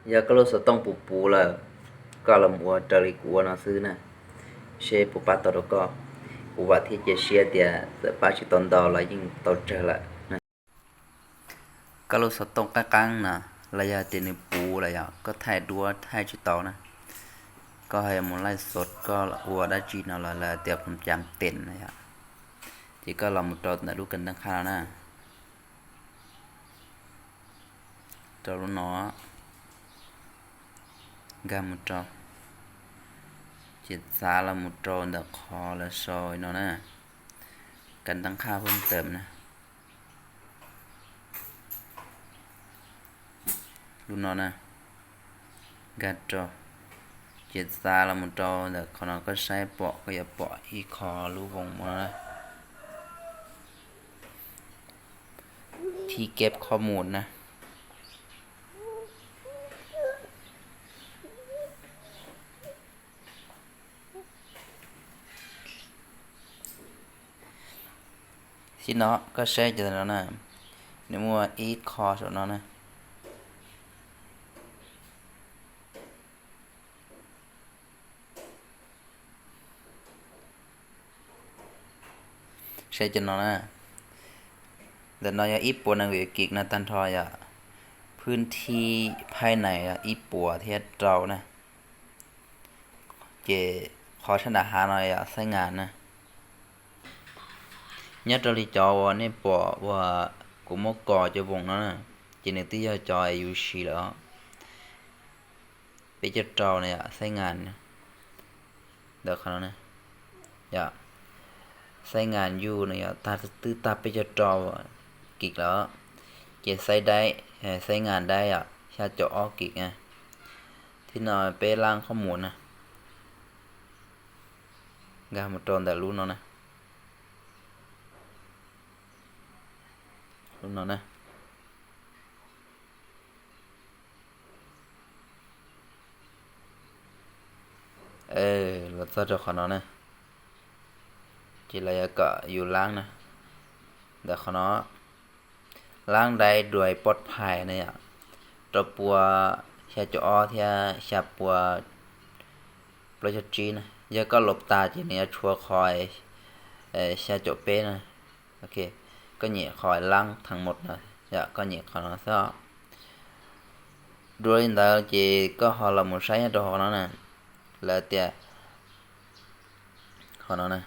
Yog koj lub xov tooj puas puv lawm, koj los ua raws li kuv ua no xwb na, seb puas pab tau rau koj. Kuv vam thiab cia siab tias txawm pab tsis tau ntau los yeej tau tsawg lawm. Koj lub xov tooj qeeb qeeb no, los yog tias nws puv lawm yog koj thaij duab thaij tsis tau na, koj ho yuav mus laij xov koj ua dab tsi no los lawv tias phoom cam teem no yog, ces koj los mus rau ntawm lub kas ntaj qhaj no na, rau lub no, nkag mus rau, ces txav los mus rau ntawm qhov lawv sau no na, kas ntaj qhaj phoom tawm na. Lub no na, nkag rau, ces txav los mus rau ntawm qhov no koj saib pom koj yuav pom ib qho lub voos no na, thib keb qhob mus na. Xib no koj saib cov no na, nws muaj ib qho saum no na. Saib cov no na, ntawm no yog ib puas nees nkaum kis no tag nrho yom, phwb thib phaib nais yog ib puas thiab rau na, ces qhov sab nram hav no yog xaib ngas na. Nyob rau li cov uas nej pom uas kuv muab kos cov voos no na, ces nws twb yog cov yus siv lawm os. Peb caug rau na yom, xaib ngas ntawm qhov no na, yom, xaib ngas yuj no yog tag, twb tag peb caug rau kis lawm, ces xaib daib, xaib ngas daib yom, xya caum ob kis na. Thib no peb lab qhob mus na, nkag mus rau ntawm lub no na, lub no na. Los txog rau qhov no na, ces lawv yuav kom yus lab na, ntawm qhov no, lab daib duais pov phais na yom, rau pua xya caum ob thiab xya pua plaub caug tsib na. Yog koj los tas ces nws yuav tshuav qhov xya caum peb na. Ok, koj nyem qhov lab theem mus no, yog koj nyem qhov no xwb. Dua li ntawd ces koj ho los mus saib nyob rau hauv no na, lawv tias qhov no na,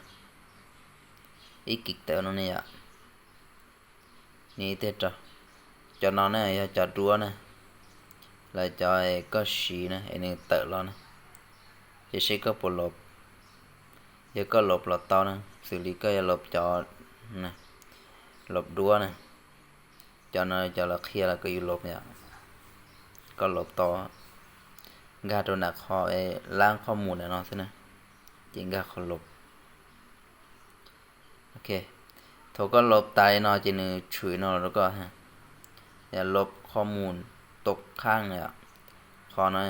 ib kis tawm no ne yom, nws tiag rau, cov no na yog cov duab na, lawv cov koj siv na es nws tawm los na, ces seb koj puas los, yog koj los los tau na, xws li koj yuav los cov, los duab na, cov no cov lawv qhia los kom yus los yom, koj los tau, nkag rau nram qhov lab qhob mus ntawm no xwb na, ces nkag qhov los. Ok, thaum koj los tas li no ces nws tshwm no los rau koj, yog los qhob mus tau qhaaj na, qhov no,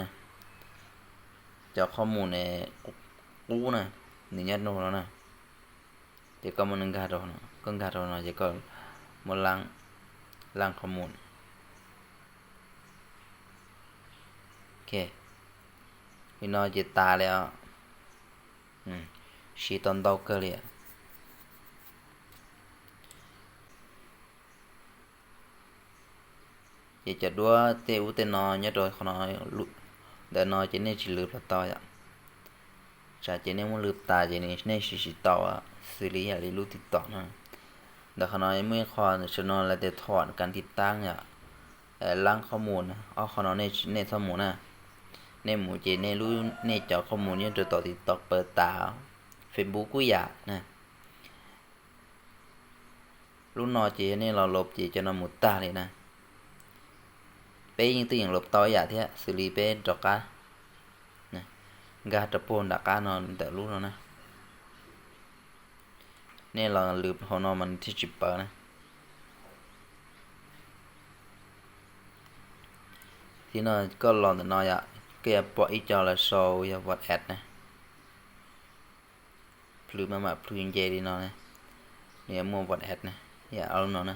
cov qhob mus ne, qub na, nws nyob rau no na, ces koj muab nkag rau, koj nkag rau no ces koj muab lab qhob mus. Ok, li no ces tas li os. Siv tau ntau kawg li. Ces cov duab tej ub tej no nyob rau qhov no, ntawm no ces nej tsis lwv los tau yom. Tsam ces nej muab lwv tas ces nej siv tsis tau, xws li yam li lub TikTok no. Ntawm qhov no muaj ib qho ntawm no lawv tias thom kas tiv taab yom, lab qhob mus na, ob qho no nej txhob mus na. Nej mus ces nej lub, nej cov qhob mus nyob rau tom TikTok pawv tas, Facebook kuj yam na. Lub no ces yog nej los los ces cov no mus tag li na. Peb yeej twb yeem los tau ib yam thiab, xws li peb rov qab nkag rau puag nram qab no ntawm lub no na. Nej los lwv hauv no mas nws thiaj tsis pawv na. Thiab no koj los ntawm no yom, koj yuav pom ib co lawv sau yog WhatsApp na. Plhws maj mam plhws nce li no, nws yuav muaj WhatsApp na, yam ob lub no na.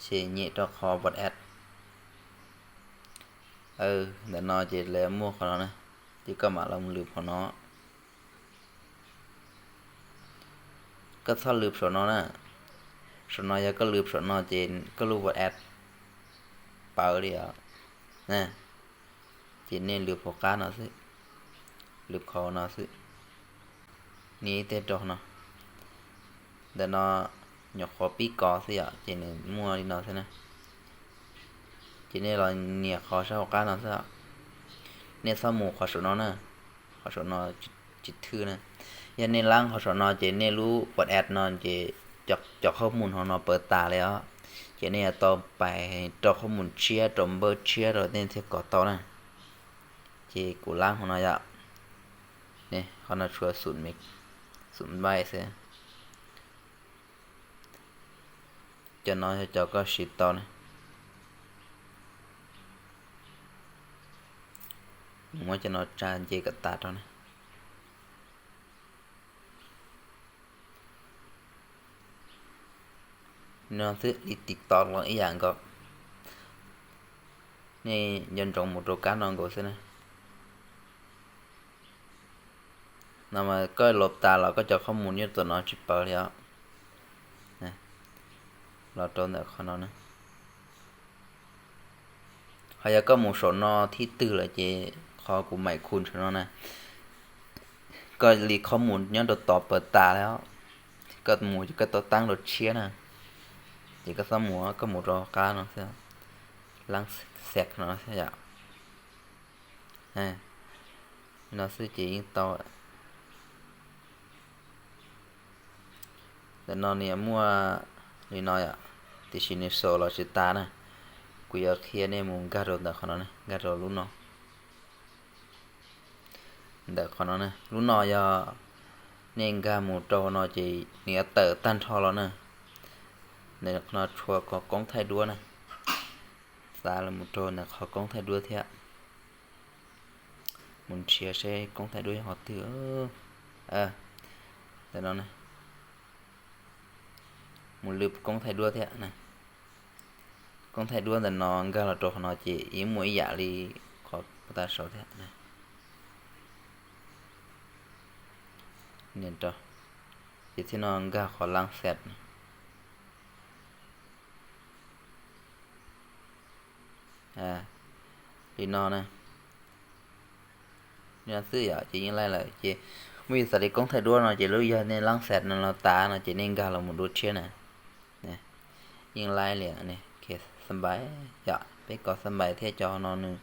ces nyem rau qhov WhatsApp. Ntawm no ces lawv muaj qhov no na, ces koj mam los lwm qhov no. Koj txhob lwm saum no na. Saum no yog koj lwm saum no ces koj lub WhatsApp pawv li os. Ces nej lwm hauv qab no xwb, lwm qhov no xwb. Nias ib teg rau no, ntawm no nyuam qhuav pib kov xwb yom, ces nws muaj li no xwb na. Ces nej los nias qhov sab hauv qab no xwb. Nej txhob mus qhov saum no na, qhov saum no tsis thwj na. Yog nej laab qhov saum no ces nej lub WhatsApp no ces cov qhob mus no pawv tas li os. Ces nej yuav tau pais rau qhob mus tshiab, rau npawb tshiab rau nej thiaj kov tau na. Ces kuv laab qhov no yom. Qhov no tshuav xum npaij xwb. Cov no yog cov koj siv tau na. Muab cov no tsa nce kom tas rau na. No xwb li TikTok los ib yam nkaus. Nej nco ntsoov mus rau kab no nkaus xwb na. No mas koj los tas los koj cov qhob mus nyob tom no tsis pawv li os. Los rau ntawm qhov no na. Ho yog koj mus saum no thib twg lawm ces qhov kuv maim khu saum no na, koj li qhob mus nyob rau tod pawv tas li os. Koj mus ces koj tau taab rau tshiab na. Ces koj txhob mus, koj mus rau qab no xwb, laab xev no xwb yom. No xwb ces yeej tau. Ntawm no nws muaj li no yom, tiam sis nws sau los tsis tas na. Kuv yuav qhia nej mus nkag rau ntawm qhov no, nkag rau lub no. Ntawm qhov no, lub no yog nej nkag mus rau no ces nws yuav tawm tag nrho los na. Ntawm qhov no tshuav qhov koob thaij duab na. Xav los mus rau ntawm qhov koob thaij duab thiab. Mus nrhiav seb koob thaij duab yog qhov twg. Ntawm no, mus lwm koob thaij duab thiab. Koob thaij duab ntawm no nkag los rau qhov no ces yeej muaj ib yam li qhov puag ta saud thiab. Ces thiaj no nkag qhov laab xev. Li no na. Li no xwb yom, ces yeej laij lawm. Ces muaj ib yam li koob thaij duab no ces lub yog nej laab xev no los tas no ces nej nkag los mus dua tshiab na. Yeej laij li. Xab npais yom, peb kov xab npais thiab cov no nws,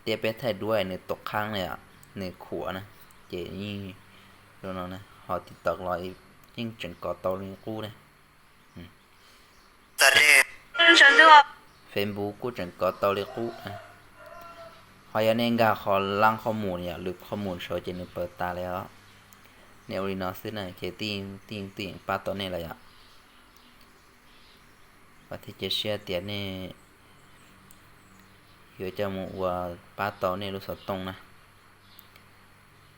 thiab peb thaij duab nws tom qhaab na yom, nws khuam na. Ces yeej, no, ho TikTok los yeej tseem kov tau li qub na. Facebook kuj tseem kov tau li qub. Ho yog nej nkag qhov laab qhov mus yom, lwm qhov mus saud ces nws pawv tas li os. Nej ua li no xwb na ces tij yeej pab tau nej lawm yom. Vam thiab cia siab tias nej yuav coj mus ua pab tau nej lub xov tooj na.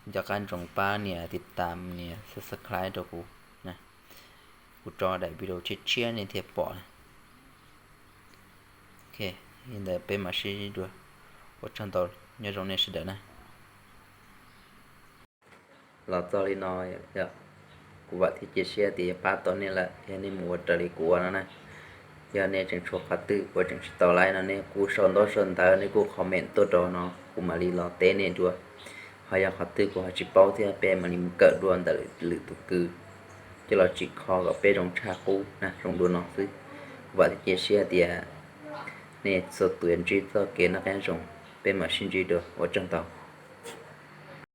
Nco qab ntsoov pab nias tiv tas, nias subscribe rau kuv, kuv tso daim video tshiab tshiab nej thiaj pom na. Li ntawd peb mam sib ntsib dua. Ua tsaug ntau, nyob zoo nej sawv daws na. Los txog li no, kuv vam thiab cia siab tias yuav pab tau nej lawm yog nej mus ua raws li kuv ua no na. Yog nej tseem tshuav qhov twg kuv tseem tsis tau laij no nej kuj sau ntaub sau ntawv nej kuj comment tuaj rau no kuv mam li los teb nej dua. Ho yog qhov twg kuv ho tsis paub thiab peb mam li mus kawm dua ntawm lwm tus kwv coj los tsim kho kom peb zoo tshaj qub na. Zoo dua no xwb. Kuv vam thiab cia siab tias nej txhua tus yuav ntsib txoj kev noj qab nyob zoo. Peb mam sib ntsib dua, ua tsaug ntau.